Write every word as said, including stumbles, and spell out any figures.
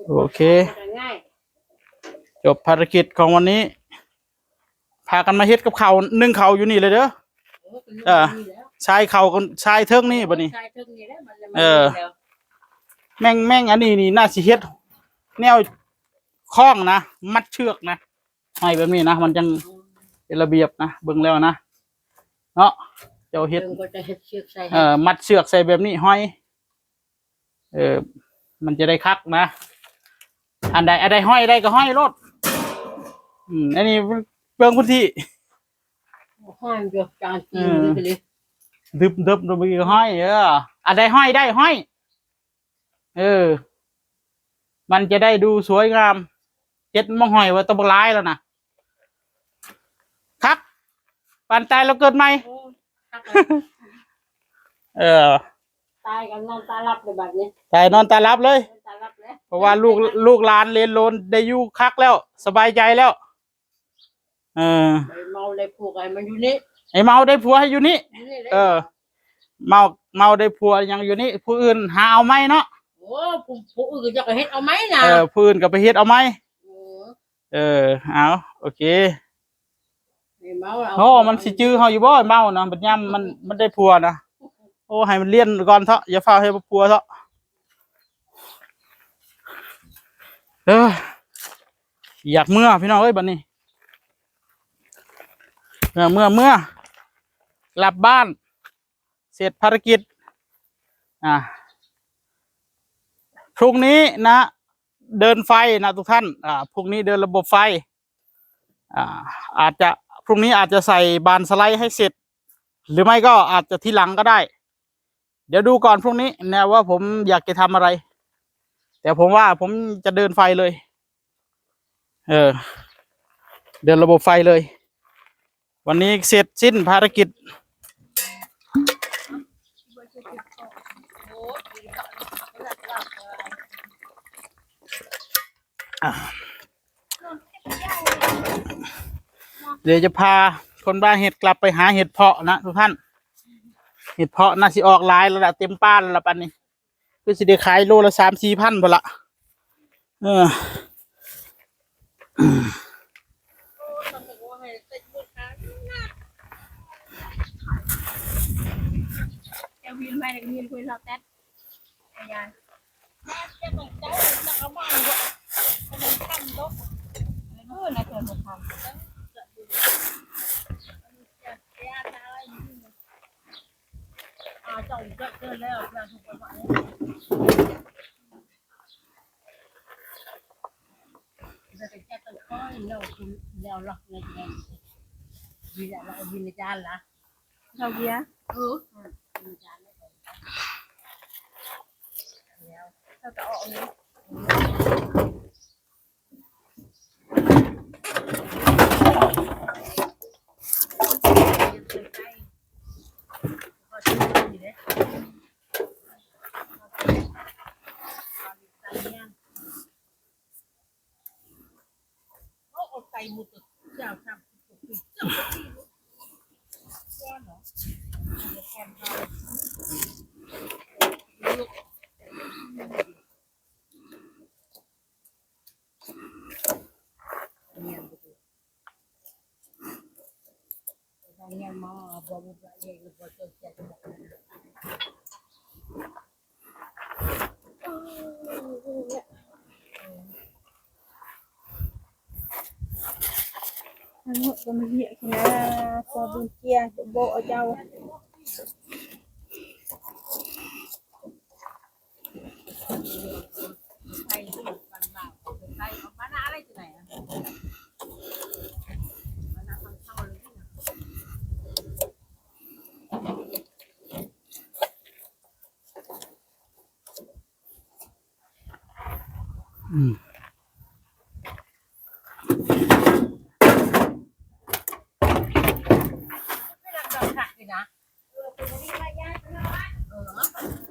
โอเค ง่าย จบภารกิจของวันนี้ พากันมาเฮ็ดกับข้าวนึ่งข้าวอยู่นี่เลยเด้อ เออ เออ ใส่ข้าวกัน ใส่เทิงนี่บัดนี้ ใส่เทิงนี่แหละ มันจะ เออ มาแล้ว แม่ง แม่งอันนี้นี่น่าสิเฮ็ด แนวคล้องนะ มัดเชือกนะ ห้อยแบบนี้นะ มันจัง อืม เป็นระเบียบนะ เบิ่งแล้วนะ เนาะ เจ้าเฮ็ด เบิ่งก็จะเฮ็ดเชือกใส่ให้ เออ มัดเชือกใส่แบบนี้ ห้อย เออ มันจะได้คักนะ อันใด อันใดห้อยได้ก็ห้อยโลด อืม อันนี้เบิ่งพื้นที่ ห้อยเดียวจาน เออ กินไปเลย ดึบดึบลงไปก็ห้อย เออ อันใดห้อยได้ห้อย เออ มันจะได้ดูสวยงาม เฮ็ดมองห้อยไว้ตะบักหลายแล้วนะ คัก ปานตายแล้วเกิดใหม่ โอ้ คักเลย เออ ตายกันนอนตาหลับเลยบัดนี้ ตายนอนตาหลับเลย นอนตาหลับเลย เพราะว่าลูก ลูกหลานเหลนโหลนได้อยู่คักแล้ว สบายใจแล้ว เออ ไอ้เมาได้ผัวให้มันอยู่นี่ ไอ้เมาได้ผัวให้อยู่นี่ อยู่นี่เลย เออ เมา เมาได้ผัวยังอยู่นี่ ผู้อื่นหาเอาไหมเนาะ โอ้ ผู้ ผู้อื่นจะก็เฮ็ดเอาไหมนะ เออ ผู้อื่นก็ไปเฮ็ดเอาไหม เออ เออ เอา โอเค ไอ้เมาเอา โอ้ มันสิจื้อเฮาอยู่บ่ ไอ้เมานะ บัดยามมัน มันได้ผัวนะ โอ้ ให้มันเรียนก่อนเถาะ อย่าฟ้าวให้ผัวเถาะ เออ อยากเมือพี่น้องเอ้ย บัดนี้ เมือ เมือ เมือ กลับบ้าน เสร็จภารกิจ อ่า พรุ่งนี้นะ เดินไฟนะทุกท่าน อ่า พรุ่งนี้เดินระบบไฟ อ่า อาจจะ พรุ่งนี้อาจจะใส่บานสไลด์ให้เสร็จ หรือไม่ก็อาจจะทีหลังก็ได้ เดี๋ยวดูก่อนพรุ่งนี้นะว่าผมอยากจะทำอะไร แต่ผมว่าผมจะเดินไฟเลย เออ เดินระบบไฟเลย วันนี้เสร็จสิ้นภารกิจ อ่ะ เดี๋ยวจะพาคนบ้าเห็ดกลับไปหาเห็ดเพาะนะทุกท่าน เห็ดเพาะน่าสิออกหลายแล้วล่ะ เต็มป่าแล้วล่ะปานนี้ คือสิได้ขายโลละสามสี่พันพุ้นละ เออ เจ้าวินมาเดี๋ยววินคุยเราแต๊ด ยาย เออ น่าจะมาทำ อ่า เจ้าอีกเยอะเกินแล้ว เพื่อนทุกคนบอกเลย จะไปแก้ต้นข้อเดียวกินเดียวหรอก เนี่ย เนี่ย วิญญาณละ วิญญาณละ เราเบียร์ เออ อืม วิญญาณละ เดี๋ยว เราจะออกนี้ อันนี้ก็มันเยอะขนาด พอบุญเกียร์โบเอาเจ้า อืม ไม่รับรองค่ะเลยนะ เออ เป็นอันนี้ว่ายากนะ เออ